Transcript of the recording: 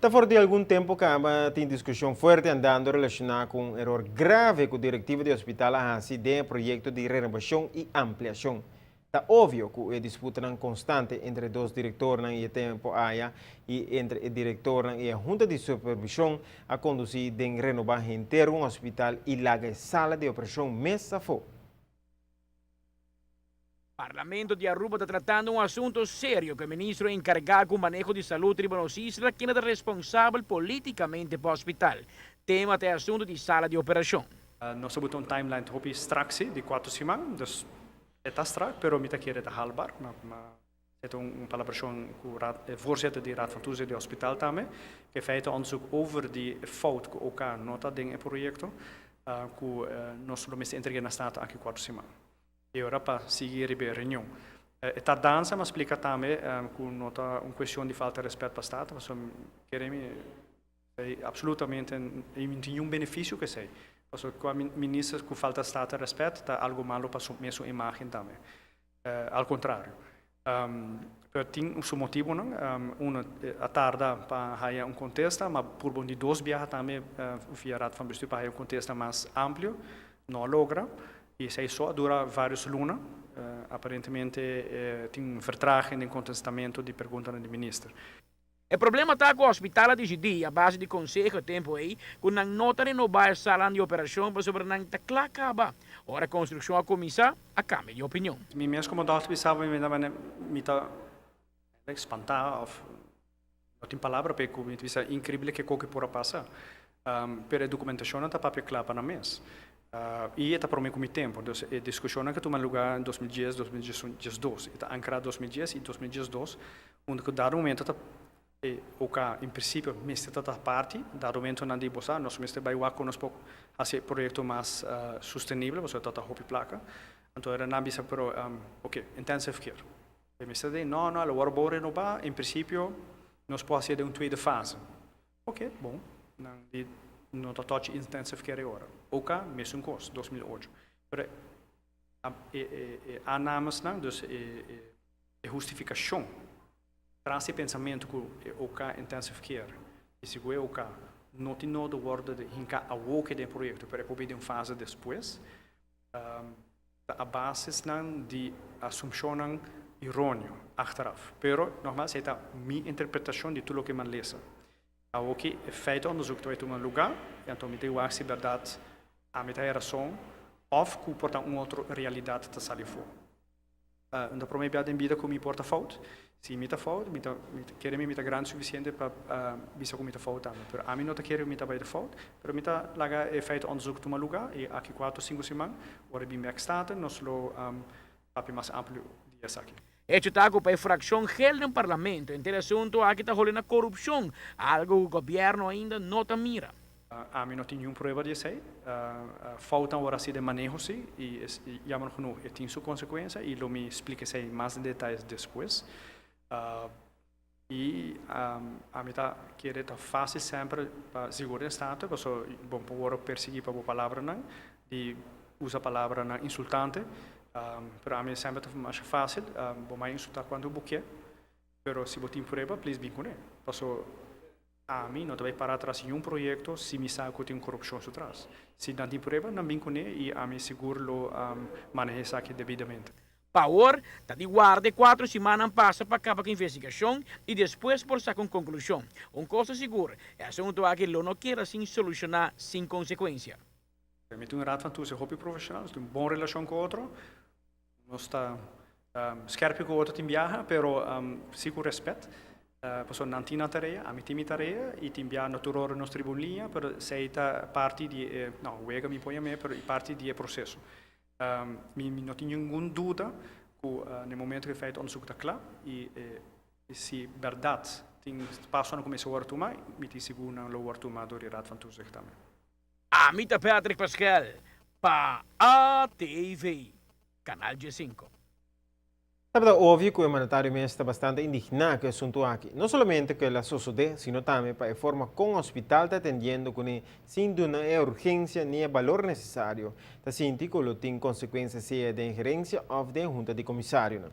Ta for di algun tempo caba tin discusion fuerte andando relaciona cu un eror grave cu directiva di hospital a haci den e proyecto di renobacion y ampliacion. Ta obvio cu e disputanan constante entre dos directornan y e tempo aya y entre e directornan y e hunta di supervision a conduci den renoba henter un hospital y laga e sala di operacion mes afo. Parlamento di Aruba ta tratando un asunto serio cu e ministro encarga cu maneho di salud riba nos isla, kende ta responsabel politicamente pa hospital. Tema ta e asunto di sala di operacion. Nos a buta un timeline hopi strak si, di 4 siman, dus e ta strak, pero mi ta kere ta haalbaar. Ma e ta un palabracion cu raad, voorzitter di Raad van Toezicht di hospital tambe, cu e feitenonderzoek over di fout cu OK no ta den e proyecto, cu nos lo mester entrega na Staten aki 4 siman. E ora pa sigui riba e reunion. E tardansa m'a splica tambe cu no ta un cuestion di falta di respet pa Staten, pasobra kere mi esey absolutamente no tin niun beneficio cu esey. Pasobra cua minister cu falta Staten respet ta algo malo pa su mesun imagen tambe. Al contrario. Pero tin su motibonan. Uno, a tarda pa haya un contesta, ma purba un di dos biaha tambe via Raad van Bestuur pa haya un contesta mas amplio. No a logra. Y esey so a dura varios luna. Aparentemente tin un vertraging den contestamento di preguntanan di minister. E problema ta cu hospital a dicidi, a base di conseho e tempo ey, cu nan no ta renoba e salanan di operacion pasobra nan ta cla caba. Ora construccion a cuminsa, a cambia di opinion. Mi mes como dokter bisaba mi ta mi ta spanta of no tin palabra p'e cu mi ta bisa increíble ke koke por a pasa. Pero e documentacionnan ta papia cla pa nan mes. Y e ta prome cu mi tempo. Dus e discusionnan ke tuma lugar en 2010, 2012. E ta ancra 2010 y 2012, unda cu dado momento ta e OK en principio mester ta ta parti, dado momentonan di bo sa, nos mester bay wak con nos por haci e proyecto mas sostenible, pasobra ta ta hopi placa. Anto era nan bisa pero ok, intensive care. E mester di no, no, lo worde bo renoba, en principio nos por haci den un tweede fase. Ok, bon, nan di no ta touch intensive care e ora. OK, mesun cos, 2008. Pero e aannamesnan, dus e hustificacion tras e pensamento cu e OK intensive care y si cu e OK no tin nodo wordo de hinca awoke den proyecto, pero e por bin den un fase despues, ta a basisnan di assumpcionnan erroneo achteraf. Pero, nogmaals, e ta mi interpretacion di tur loke mi a lesa. Awoke e feitenonderzoek ta bay tuma lugar, y anto mi ta wak si berdad ami ta haya rason of cu por ta un otro realidad ta sali afo. Un ta prome bia den bida cu mi por ta fout. Si mi ta fout, mi ta kere mi mi ta grandi suficiente pa bisa cu mi ta fout tambe. Pero ami no ta kere cu mi ta bay ta fout, pero mi ta laga e feitenonderzoek tuma lugar y aki 4 o 5 siman, ora bin bek Staten, nos lo papia mas amplio di esaki. Hecho ta cu pa e fraccion gel den Parlamento, henter e asunto aki ta hole na corupcion, algo cu gobierno ainda no ta mira. Ami no tin niun prueba di esei. Foutnan wòrdu hasi den maneho sí, i jammer genoeg e tin su konsekuensia i lo mi splika esei mas den detayes despues. I ami ta kere ta fásil semper pa sigur den Staten, pasobra bo por wòrdu persiguí pa bo palabranan, di usa palabranan insultante, pero ami semper ta masha fásil, bo mai insultá kuantu bo ke, pero si bo tin prueba, please bin kuné, pasobra ami no ta bay para tras niun proyecto si mi sa cu tin corupcion su tras. Si nan tin prueba, nan bin cune y ami sigur lo maneha esaki debidamente. Pa awor, ta di warda e 4 simannan pasa pa caba cu investigacion y despues por saca un conclusion. Un cos ta sigur, e asunto aki lo no keda sin soluciona sin consecuencia. Mi tin un Raad van Toezicht hopi profesional, nos tin un bon relacion cu otro. Nos ta skerpi cu otro tin biaha, pero si cu respet. Pasobra nan tin nan tarea, ami tin mi tarea, y tin biaha no tur ora nos ta riba un liña, pero esey ta parti di e, no, wega mi por yam'é, pero e parti di e proceso. Mi no tin ningun duda cu na e momento cu e feitenonderzoek ta cla y si berdad tin pasonan cu mester worde tuma, mi tin sigur nan lo worde tuma door di Raad van Toezicht tambe. Ami ta Patrick Paskel pa ATV, Canal 15. Tabata obvio cu e mandatario mes ta bastante indigna cu e asunto aki. No solamente cu el a sosode, sino tambe pa e forma con hospital ta atendiendo cune sin duna e urgencia ni e balor necesario. Ta sinti cu lo tin consecuencia sea den gerencia of den hunta di comisarionan.